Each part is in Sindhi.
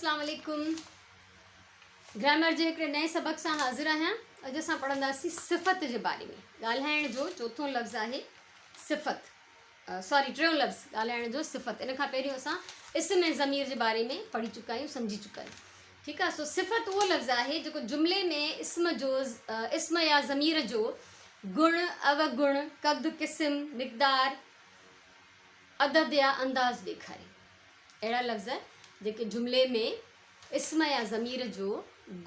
اسلام عليڪم گرامر جي هڪڙي نئين سبق سان حاضر آهيان. اڄ اسان پڙهنداسين صفت جي باري ۾. ڳالهائڻ جو چوٿون لفظ آهي صفت، سوري ٽيون لفظ ڳالهائڻ جو صفت. ان کان پهريون اسان اسم ۽ ضمير جي باري ۾ پڙهي چڪا آهيون، سمجهي چڪا آهيون. ٺيڪ آهي، سو صفت اهو لفظ آهي جيڪو جملي ۾ اسم جو، اسم يا ضمير جو گڻ، اوگڻ، قد، قسم، مقدار، عدد يا انداز ڏيکاري. اهڙا لفظ جيڪي جملي ۾ اسم يا ضمير جو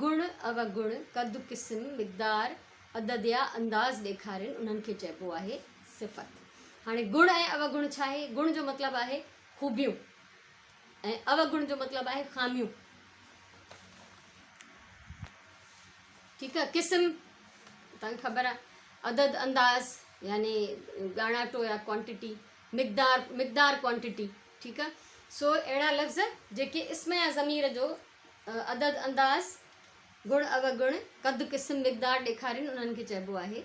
گڻ، اوگڻ، قد، قسم، مقدار، عدد يا انداز ڏيکارين انهن کي چئبو آهي صفت. هاڻي گڻ ۽ اوگڻ ڇا آهي؟ گڻ جو مطلب آهي خوبيون ۽ اوگڻ جو مطلب آهي خاميون. ٺيڪ آهي، قسم توهان کي خبر آهي، عدد انداز يعني ڳاڻاٽو يا ڪوانٽٽي، مقدار مقدار ڪوانٽٽي. ٺيڪ آ، سو اهڙا لفظ جيڪي اسم يا ضمير جو عدد، انداز، گڻ، اوگڻ، قد، قسم، مقدار ڏيکارين انهن کي چئبو آهي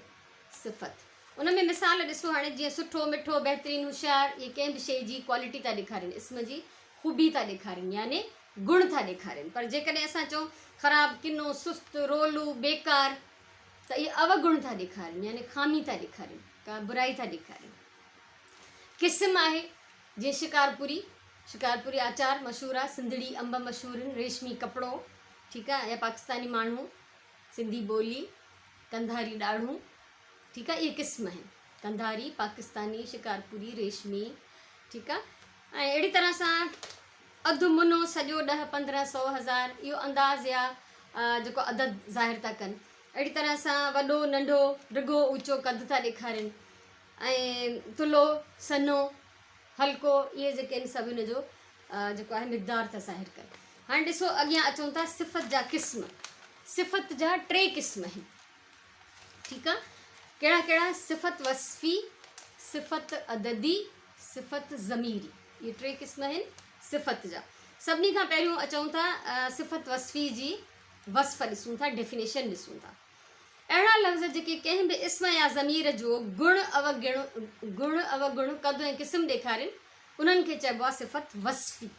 صفت. ان ۾ مثال ڏسو هاڻي جيئن سٺو، مٺو، بهترين، هوشيار اهي ڪنهن به شيء جي ڪوالٽي ٿا ڏيکارين، اسم جي خوبي ٿا ڏيکارين يعني گڻ ٿا ڏيکارين. پر جيڪڏهن اسان چئون خراب، ڪنو، سست، رولو، بيڪار ته اهي اوگڻ ٿا ڏيکارين يعني خامي ٿا ڏيکارين، ڪا برائي ٿا ڏيکارين. قسم آهي جيئن شڪارپوري، شڪارپوري آچار مشهور آ، سنڌڙي انب مشهور آهن، ريشمي ڪپڙو ٺيڪ آ يا پاڪستاني ماڻهو، سنڌي ٻولي، قنڌاري ڏاڙهون ٺيڪ آ اهي قسم آهن قنڌاري، پاڪستاني، شڪارپوري، ريشمي ٺيڪ آ ۽ اهڙي طرح سان اڌ منو، سڄو، ڏهه، 15، سئو، هزار اهو انداز يا جيڪو عدد ظاهر ٿا ڪن. اهڙي طرح سان وڏو، ننڍو، ڊگهو، اوچو قد ٿا ڏيکارين ۽ ٿلهو، سنهو، هلڪو اهي جيڪي آهن سڀ ان جو جيڪو آهي مقدار ٿا ظاهر ڪن. هاڻي ڏسو اڳيان اچون ٿا صفت جا قسم. صفت جا ٽي قسم آهن. ٺيڪ آ، ڪهڙا ڪهڙا؟ صفت وصفي، صفت عددي، صفت ضميري. اهي ٽي قسم آهن صفت جا. سڀني کان پهريون اچون ٿا صفت وصفي جي وصف ڏسون ٿا، ڊيفينيشن ڏسون ٿا. اهڙا لفظ جيڪي ڪنهن به اسم يا ضمير جو گڻ، اوگڻ، گڻ، اوگڻ، قد ۽ قسم ڏيکارين، انهن کي چئبو آهي صفت وصفي.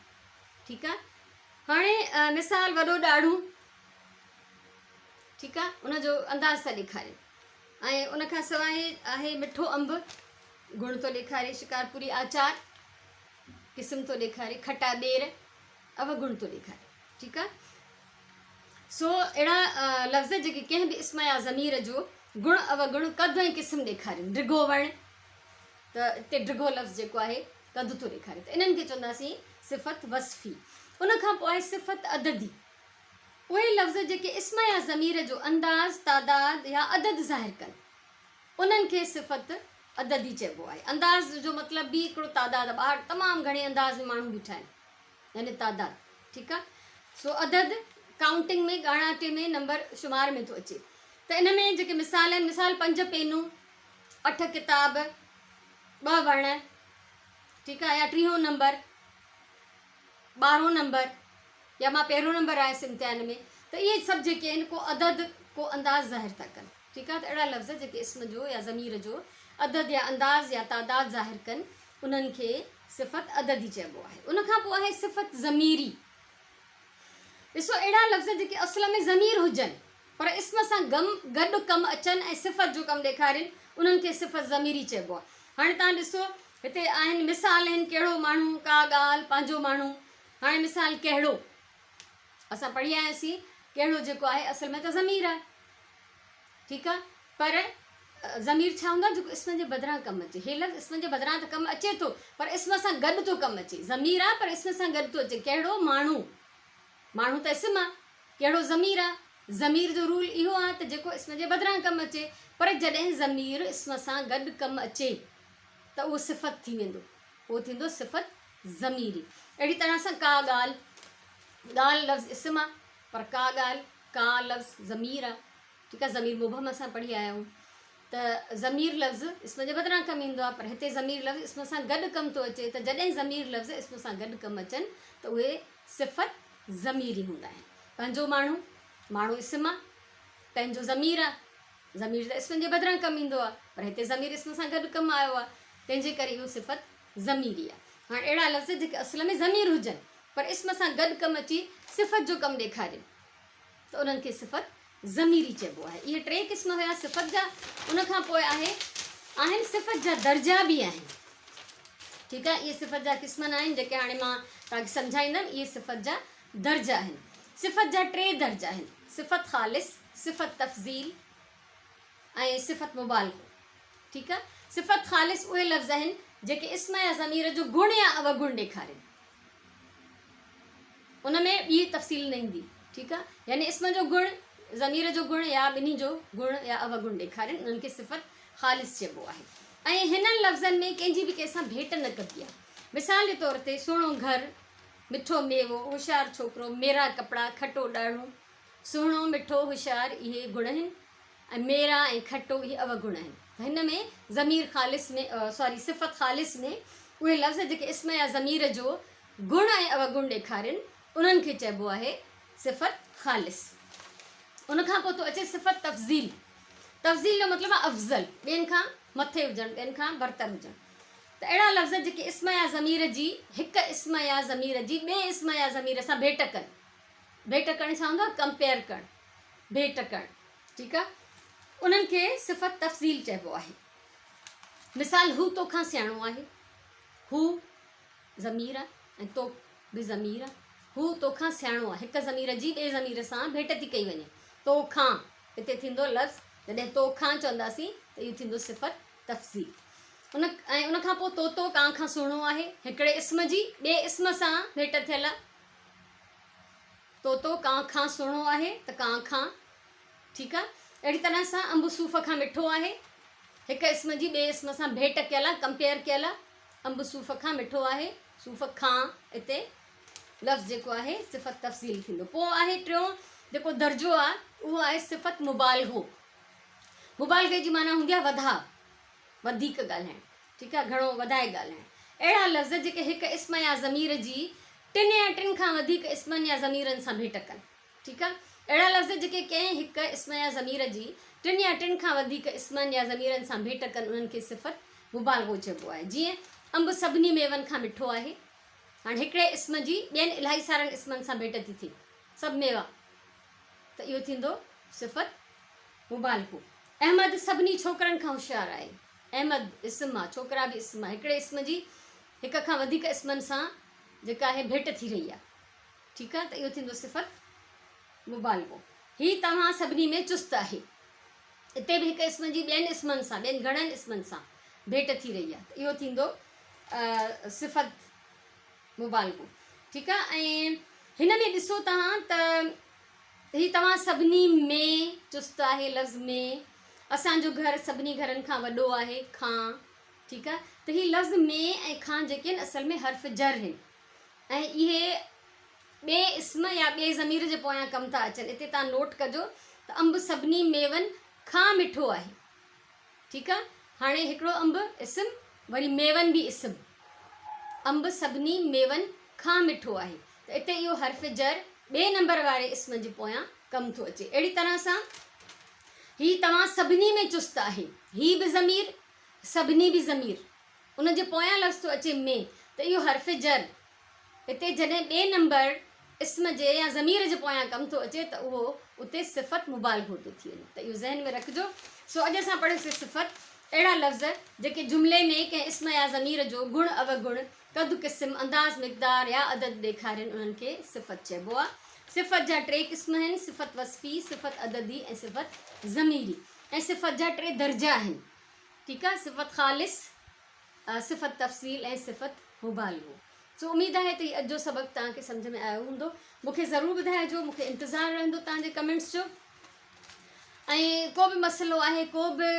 ٺيڪ آهي. هاڻي مثال وڏو ڏاڙهون، ٺيڪ آهي، ان جو انداز ٿا ڏيکارين. ۽ ان کان سواء آهي مٺو انب، گڻ ٿو ڏيکاري، شڪارپوري آچار، قسم ٿو ڏيکاري، کٽا ٻير، اوگڻ ٿو ڏيکاري. ٺيڪ آهي. سو اهڙا لفظ جيڪي ڪنهن به اسم يا ضمير جو گڻ اوگڻ، قد ۽ قسم ڏيکارين. ڊگهو وڻ ته اتي ڊگهو لفظ جيڪو آهي قد ٿو ڏيکاري ته انهن کي چونداسين صفت وصفي. ان کان پوء آهي صفت عددي. اهي لفظ جيڪي اسم يا ضمير جو انداز، تعداد يا عدد ظاهر ڪن انهن کي صفت عددي چئبو آهي. انداز جو مطلب به هڪڙو تعداد آهي. ٻاهر تمام گهڻي انداز ۾ ماڻهو بيٺا آهن. يعني تعداد ٺيڪ آ سو عدد ڪائونٽنگ ۾ ڳاڻاٽي ۾ نمبر شمار ۾ ٿو اچي ته ان ۾ جيڪي مثال آهن مثال پنج پينون اٺ ڪتاب ٻه وڻ ٺيڪ آ يا ٽيهون نمبر ٻارهون نمبر يا مان پهريون نمبر آيس امتحان ۾ ته اهي سڀ جيڪي آهن ڪو عدد ڪو انداز ظاهر ٿا ڪن ٺيڪ آ ته اهڙا لفظ جيڪي اسم جو يا ضمير جو عدد يا انداز يا تعداد ظاهر ڪن انهن کي صفت عددي چئبو آهي. ان کان پوء آهي صفت ضميري. ڏسو اهڙا لفظ جيڪي اصل ۾ ضمير هجن پر اسم سان گم گڏ ڪم اچن ۽ صفت جو ڪم ڏيکارين انهن کي صفت ضميري چئبو آهي. هاڻي توهان ڏسو هتي آهن مثال آهن ڪهڙو ماڻهو، ڪا ڳالهه، پنهنجو ماڻهو. هاڻي مثال ڪهڙو اسان پڙهي آياسين ڪهڙو جيڪو آهي اصل ۾ ته ضمير آهي. ٺيڪ آهي پر ضمير ڇا هوندو آهي جيڪو اسم جي بدران ڪم اچي. هي لفظ اسم جي بدران ته ڪم اچي ٿو پر اسم سان گڏ ٿو ڪم اچي. ضمير آهي پر اسم سان گڏ ٿو اچي. ڪهڙو ماڻهو؟ ماڻهو ته اسم آهي. ڪهڙو ضمير آهي؟ ضمير جو رول اهو آهي ته جيڪو اسم جي بدران ڪم اچي پر جڏهن ضمير اسم سان گڏ ڪم اچي ته اهو صفت ٿي ويندو. اهو ٿيندو صفت ضميري. اهڙي طرح سان ڪا ڳالهه، ڳالهه لفظ اسم آهي پر ڪا ڳالهه، ڪا لفظ ضمير آهي. ٺيڪ آهي ضمير مبهم اسان پڙهي آيا آهيون ته ضمير لفظ اسم جي بدران ڪم ايندو آهي پر هتي ضمير لفظ اسم سان گڏ ڪم ٿو اچي ته جڏهن ضمير لفظ اسم سان گڏ ڪم اچن ته اهي صفت ضميري هوندا آهن. پنهنجو ماڻهو، ماڻهو اسم آهي، پنهنجو ضمير آهي، ضمير ته اسم جي بدران ڪم ايندو آهي پر هتي ضمير اسم سان گڏ ڪم آيو آهي تنهن جي ڪري اهو صفت ضميري آهي. هاڻي اهڙا لفظ جيڪي اصل ۾ ضمير هجن. پر اسم سان گڏ ڪم اچي صفت جو ڪم ڏيکارين ته انهن کي صفت ضميري چئبو آهي. اهي ٽي قسم هيا صفت جا. ان کان پوء آهي آهن صفت جا درجا به آهن. ٺيڪ آهي اهي صفت جا قسم نه آهن جيڪي هاڻي مان توهان کي سمجهائيندم اهي صفت جا درجا آهن. صفت جا ٽي درجا آهن صفت خالص، صفت تفضيل ۽ صفت مبالغو. ٺيڪ آهي صفت خالص اهي لفظ آهن جيڪي اسم يا ضمير جو گڻ يا اوگڻ ڏيکارين. ان ۾ ٻي تفصيل نه ايندي ٺيڪ آ يعني اسم جو گڻ ضمير جو گڻ يا ٻنهي جو گڻ يا اوگڻ ڏيکارين انهن کي صفت خالص چئبو آهي ۽ هنن لفظن ۾ ڪنهن جي به ڪنهن سان ڀيٽ نه ڪبي آهي مثال جي طور تي سهڻو گهر مٺو ميوو هوشيار ڇوڪرو ميرا ڪپڙا کٽو ڏاڙهون سهڻو مٺو هوشيار اهي گڻ آهن ۽ ميرا ۽ کٽو اهي اوگڻ آهن ته هن ۾ ضمير خالص ۾ سوري صفت خالص ۾ اهي لفظ جيڪي اسم يا ضمير جو گڻ ۽ اوگڻ ڏيکارين انهن کي چئبو آهي صفت خالص. ان کان پوء ٿو اچي صفت تفضيل. تفضيل جو مطلب آهي افضل، ٻين کان مٿي هجڻ، ٻين کان برتر هجڻ. ته اهڙا لفظ جيڪي اسم يا ضمير جي هڪ اسم يا ضمير جي ٻئي اسم يا ضمير سان ڀيٽ ڪن. ڀيٽ ڪرڻ ڇا هوندو آهي؟ ڪمپيئر ڪرڻ، ڀيٽ ڪرڻ. ٺيڪ آ انهن کي صفت تفضيل چئبو آهي. مثال هو تو کان سياڻو آهي. هو ضمير آ ۽ تو به ضمير آ. هو تو کان سياڻو آ. هڪ ضمير جي ٻئي ضمير سان ڀيٽ ٿي ڪئي وڃي. تو کان هتي ٿيندو لفظ جڏهن تو کان چونداسين ته اهو ٿيندو صفت تفضيل. ان ۽ ان کان پوء طوطو ڪانء کان سهڻو آهي. هڪڙي اسم جي ٻئي اسم سان ڀيٽ ٿيل آ. طوطو ڪانء کان سهڻو آهي ته ڪانء کان ٺيڪ آ. اهڙي طرح سان انب صوف کان مٺو آهي. هڪ اسم جي ٻئي اسم سان ڀيٽ ڪيل آ، ڪمپيئر ڪيل آ. انب صوف کان مٺو آهي، صوف کان اتي لفظ جيڪو آهي صفت تفضيل ٿيندو. پوء آهي ٽيون جيڪو درجو آ اهو آهي صفت مبالغو. مبالغي جي معنيٰ هوندي آ وڌاء، وڌيڪ ڳالهائڻ، ٺيڪ آ، گهڻو وڌائي ڳالهائڻ. اهڙا لفظ جيڪي هڪ اسم يا ضمير جي ٽن يا ٽن کان وڌيڪ اسمن يا ضميرن سان ڀيٽ ڪن. ٺيڪ آ. اهڙا لفظ جيڪي ڪنهن هڪ اسم يا ضمير جي ٽن يا ٽن کان وڌيڪ اسمن يا ضميرن سان ڀيٽ ڪن انهن کي صفت مبالغو چئبو آهي. جيئن، انب سڀني ميون کان مٺو آهي. هاڻ هڪڙي اسم جي ٻين الاهي سارن اسمن سان ڀيٽ ٿي ٿئي. سڀ ميوا. ته اهو ٿيندو صفت مبالغو. احمد سڀني ڇوڪرن کان هوشيار آهي. احمد اسم آ، ڇوڪرا به اسم آ. هڪڙي اسم جي هڪ کان وڌيڪ اسمن سان جيڪا آهي ڀيٽ ٿي رهي آ. ٺيڪ آ ته اهو ٿيندو صفت مبالغو. هي توهان سڀني ۾ چست آهي. اتي به هڪ اسم جي ٻين اسمن سان، ٻين گهڻن اسمن سان ڀيٽ ٿي رهي آ ته اهو ٿيندو صفت مبالغو. ٺيڪ آ ۽ هن ۾ ڏسو توهان ته هي توهان سڀني ۾ چست آهي لفظ ۾، اسان جو گهر سڀني گهرن کان وڏو آهي کان، ٺيڪ آ ته هي لفظ ۾ ۽ کان جيڪي آهن اصل ۾ حرف جر آهن. ۽ اهي ٻئي اسم يا ٻئي ضمير جي پويان ڪم ٿا اچن. اتي توهان نوٽ ڪجو ته انب سڀني ميون کان مٺو آهي. ٺيڪ آ. هاڻي هڪڙو انب اسم وري ميون به اسم. انب سڀني ميون کان مٺو آهي ته اتي اهو حرف جر ٻئي نمبر واري اسم جي پويان ڪم ٿو اچي. اهڙي طرح سان هي توهان سڀني ۾ چست آهي. هي به ضمير سڀني به ضمير. ان جي پويان لفظ ٿو اچي ۾ ته اهو حرف جر هتي جڏهن ٻئي نمبر اسم جي يا ضمير جي پويان ڪم ٿو اچي ته اهو اتي صفت مبالغو ٿو ٿي وڃي ته اهو ذهن ۾ رکجو. سو اڄ اسان پڙهيوسين صفت اهڙا لفظ جيڪي جملي ۾ ڪنهن اسم يا ضمير جو گڻ اوگڻ، قد قسم، انداز مقدار يا عدد ڏيکارين انهن کي صفت چئبو آهي. صفت جا ٽي قسم آهن، صفت وصفي، صفت عددي ۽ صفت ضميري ۽ صفت جا ٽي درجا آهن. ٺيڪ آ صفت خالص، صفت تفصيل ۽ صفت مبالغو. سو اميد آهي ته هي اڄ جو سبق توهان کي سمجهه ۾ آيو هوندو. مون کي ضرور ٻڌائجو مون کي انتظار رهندو توهان جي ڪمينٽس جو ۽ ڪو به مسئلو آهي ڪو به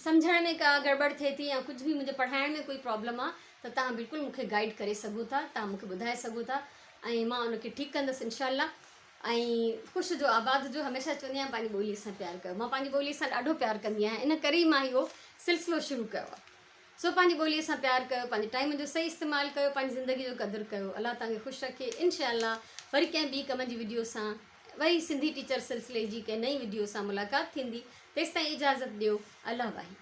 سمجهڻ ۾ ڪا گڙٻڙ ٿئي ٿي يا ڪجهه به منهنجي پڙهائڻ ۾ ڪوئي پرابلم آ ته توهان بلڪل مون کي گائيڊ ڪري سگهو ٿا توهان مون کي ٻڌائي سگهو ٿا ۽ مان ان کي ٺيڪ ڪندس انشاء الله. ۽ خوش هجو آباد هجو هميشه چوندي آهيان پنهنجي ٻولي سان پيار ڪيو مان پنهنجي ٻولي سان ڏاڍو پيار ڪندي آهيان ان ڪري ئي مان اهو سلسلو شروع ڪيو آهي سو پنهنجي ٻولي سان پيار ڪيو پنهنجي ٽائيم جو صحيح استعمال ڪيو پنهنجي زندگي جو قدر ڪيو الله توهان کي خوش رکي انشاء الله وري ڪنهن ٻي ڪم جي وڊيو سان وري سنڌي ٽيچر سلسلي جي ڪنهن نئين وڊيو سان ملاقات ٿيندي تيستائين اجازت ڏيو الله واهي.